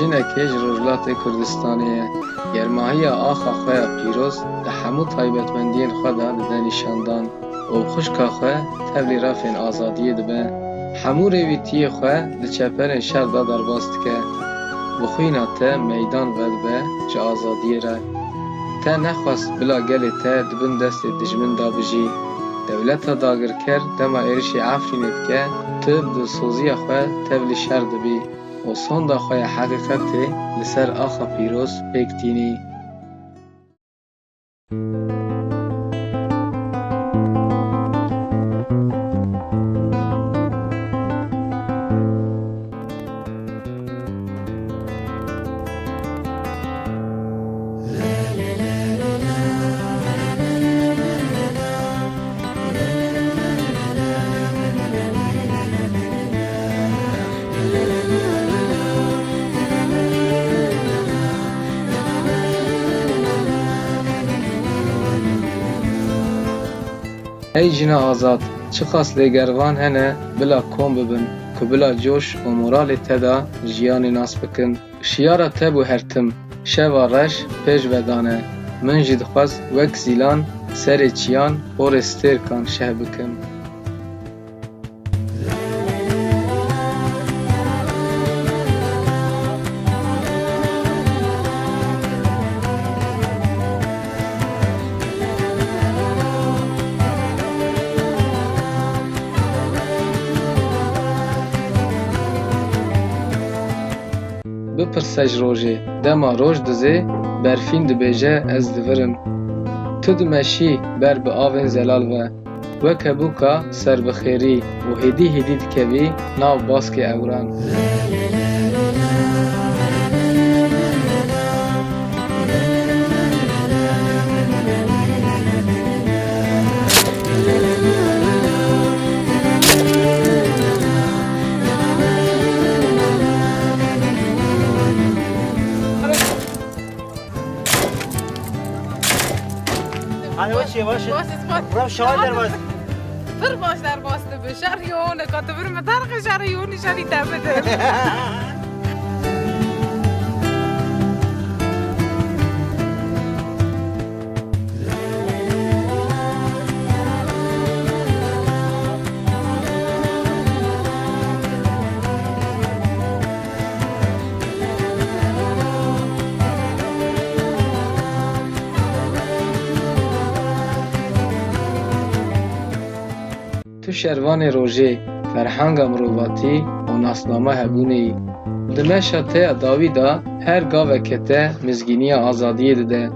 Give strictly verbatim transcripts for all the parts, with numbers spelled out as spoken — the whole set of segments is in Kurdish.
Jinekê ji Rojhilatê Kurdistanê ye. Germahiya axa xwe ya pîroz di hemû taybetmendiyên xwe de dide nîşandan û xwişka xwe tevlî refên azadiyê dibe. Hemû rêwîtiyê xwe di çeperên şer de derbas dike. Bi xwîna te meydan vedibe ji azadiyê re. Te nexwest bila gelê te di bin destê dijmin de bijî. Dewleta dagirker dema êrişî Efrînê dike, tu bi dilsoziya xwe tevlî şer dibî û sonda xwe ya heqîqetê li ser axa pîroz pêk tînî. Ey jina azad, çiqas lêgervan hene bila kom bibin, ku bila coş û moralê te de jiyanê nas bikin. Şiyara te bû her tim, şeva reş pêş ve dane. Min jî dixwest wek zîlan serê çiyan porê stêrkan şeh bikim. Bipirse ji rojê, dema roj dizê, berfîn dibêje, ez divirim. Tu dimeşî ber bi avên zelal ve. Weke bûka serbixêrî û hêdî hêdî dikevî nav baskê ewran. Hadi baş yavaş. Baş, baş. Bravo, şahane derbaz. Pir baş derbas dibe. Şer yoğun, katı bir mi? Tarık şer yoğun, şer itemede. Tu şervanê rojê, ferhenga mirovatî û nasnama hebûnê yî. Di meşa te ya dawî de her gaveke te mizgîniya azadiyê dide.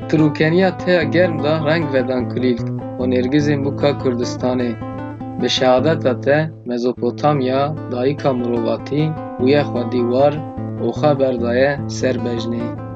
Tirûkeniya te ya germ de reng vedan kulîlk û nêrgizên bûka Kurdistanê. Bi şehadeta te Mezopotamya, dayika mirovatî, bûye xwedî war û xwe berdaye ser bejnê.